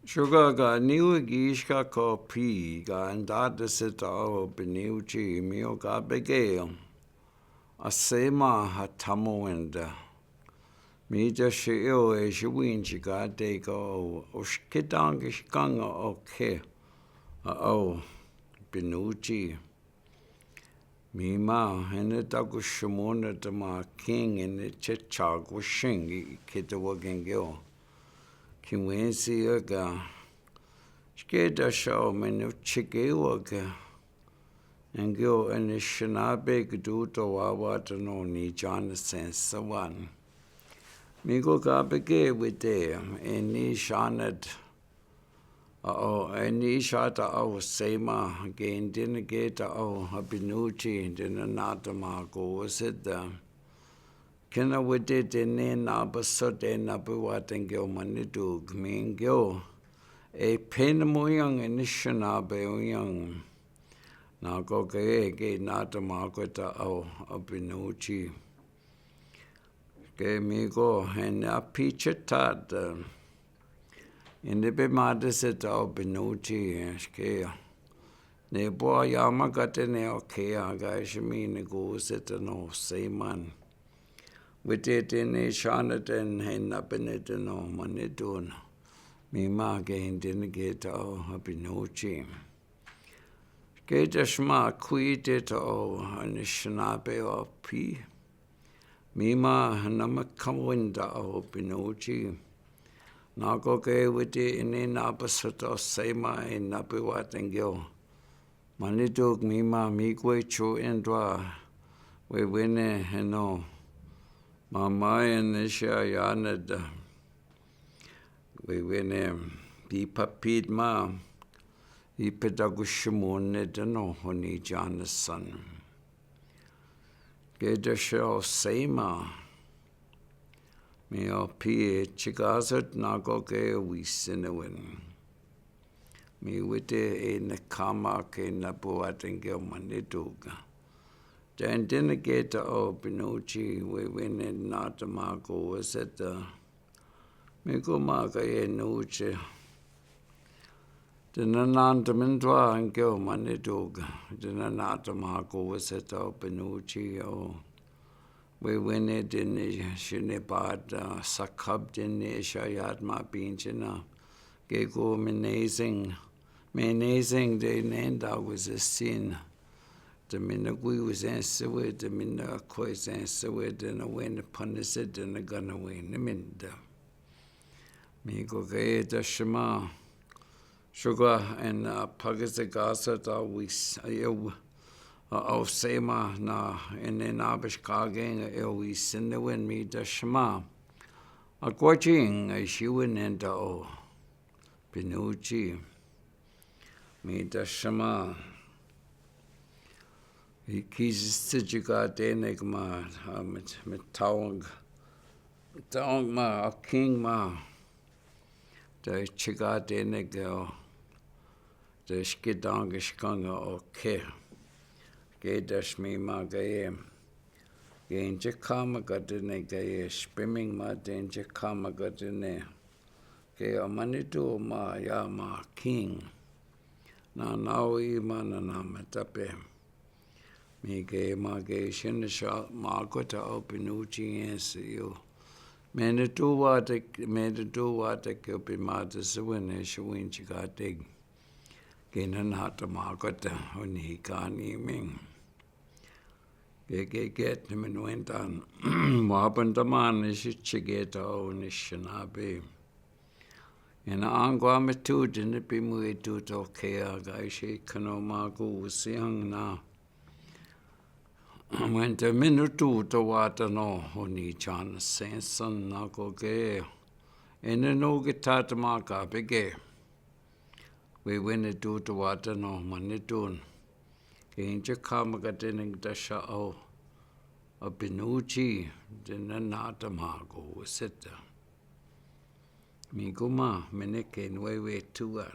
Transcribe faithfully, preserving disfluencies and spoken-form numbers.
Soka ka niwiki ishka ko pi ka ndadeseta o Pinocci, mi o kapeke a sema ha tamowenda. Mi ta si eo e si winchi ka teka o, o shkitanki shkanga o ke a o Pinocci. Mi ma, hene taku simona tama king, hene checha ku shingi kete wa kengeo. Ki wensi aka. Shketa shao mene chike wa ka. Engeo ene shinape kututo wa wa tano ni Jonathan sawan. Mi ko kapeke wite, eni shanat. A o, eni shata o sema, ke ndin ke ta o, a Pinocci, ndin na tama ko waseta. Kena wite tene na basote na pe wa tengeo manitu, kmingeo. E pena mo yang, eni shinape o yang. Na ko ke, ke na tama ko ta o, a Pinocci. Ke mi ko, hene a piche tata. Ene pe madeseta o Pinocci, ke. Ne po a yama kate ne o ke a ka shimi ne ko seta no seman. Wite tene shana ten hena penete no manetuna. Mi ma ke hindin ke ta o a Pinocci. Ke ta shma kui te ta o, ene shinape o pi. Mi ma na ma kamwinda o Pinocci. Na ko ke wite ene na pasata o sema e na pe wa tengeo. Manitu mi ma mi kwe cho endwa. Wewene heno. Mama ene sha yanada. Wewene pi papit ma. I peta ku shimone deno honi Jonathan. Ke ta sha o sema. Mi o pi e chikasat na ko ke wisene wen. Mi wite e na kama ke na po atengeo manituka. Tentene ke ta o Pinocci wewene na tama ko waseta. Mi ko ma ka ye nuche. Tena nan ta mintwa angeo manituka. Tena na tama ko waseta o Pinocci o. Wewene tene shine pata sakab tene shayat ma pinchina. Ke ko menezing. Menezing de nenda was a sin. Te mina kui was an sewe, te mina koi was an sewe, te na wene panese, te na gana wene minda. Mi ko ke ta shima. Shuka en a pakase kasa ta wis a yo a o sema na en en abish kageng a yo wisene wen mi ta shima. A kwaching a shiwen en ta o. Pinocci. Mi ta shima. I kisi chika tene kma a mit mit taong. Taong ma a king ma. Ta chika tene ke o. Ta shkitang ke shkanga o ke. Ke ta shmi ma ke ye. Ke nche kama ka tene ke ye. Shpiming ma te nche kama ka tene. Ke a manitu ma ya ma king. Na nao i ma na na metape. Mi ke ma ke shine sha ma ko ta o Pinocci en se yo. Mene tu wa te, mene tu wa te ke o pi ma te se wene se win chika te. Ke na na ta ma ko ta o ni ka ni ming. Ke ke ke te men wen tan. Wa pan ta ma ne shi chike ta o ni shinape. Ena angwa me tu dene pi mu e tu to kea ga ishe kano ma ku usiang na. Wente minu tu to wata no honi John Samson na ko ke. Ene no ke tata ma ka peke. Wewene tu to wata no manitun. Ke inche kama ka tene ta sha o. A Pinocci dene na ta ma ko useta. Mi kuma mene ke nwewe tua.